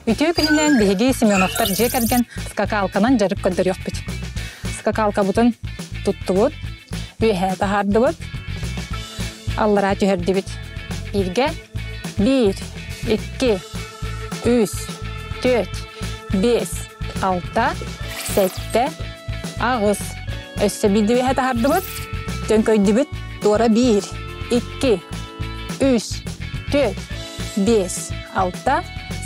Үтүө күнүнэн биһиги Семеновтар дьиэ кэргэн скакалканан дьарык көрдөрүөхпүт. Скакалкабытын туттубут, үөһээ таһаардыбыт, аллараа түһэрдибит. Бииргэ биир, икки, үс, түөрт, биэс, алта, сэттэ, аҕыс. Өссө биирдэ үөһээ таһаардыбыт, төҥкөйдүбүт, туора биир, икки, үс, түөрт, биэс, алта,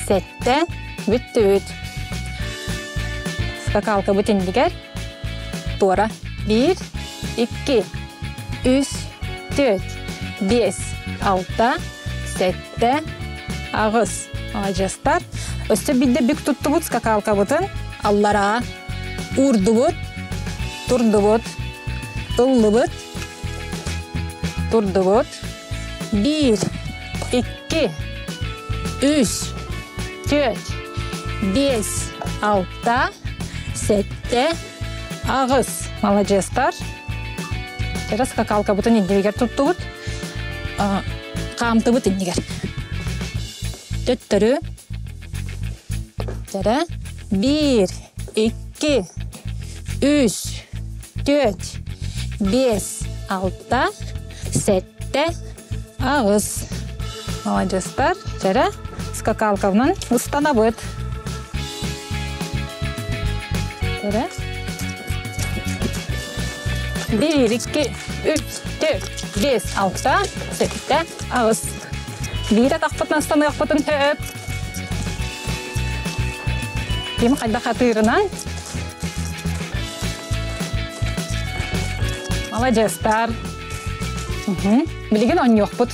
сэттэ, бүттүбүт. Скакалкабыт иннигэр туора биир, икки, үс, түөрт, биэс, алта, сэттэ, аҕыс. Маладьыастар. Өссө биирдэ бүк туттубут скакалкабытын аллараа уурдубут, турдубут, ыллыбыт, турдубут. Биир, икки, үс, түөрт, биэс, алта, сэттэ, аҕыс. Маладьыастар. Кэрэ скакалкабытын иннибигэр туттубут. Хаамтыбыт иннигэр. Төттөрү. Кэрэ. Биир, икки, үс, түөрт, биэс, алта, сэттэ, аҕыс. Маладьыастар, чэрэ, скакалкабынан ыстанабыт. Чэрэ. Биир, икки, үс, түөрт, биэс, алта, сэттэ, аҕыс. Биир атахпытынан ыстаныахпытын сөп. Ким хайдах атыырынан. Маладьыастар. Билигин оонньуохпут.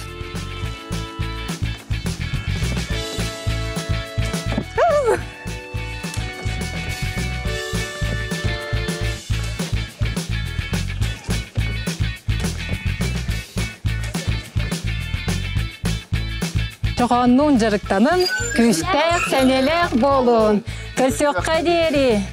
Чохооннуун дьарыктанын, күүстээх, сэнэлээх буолун. Көрсүөххэ диэри.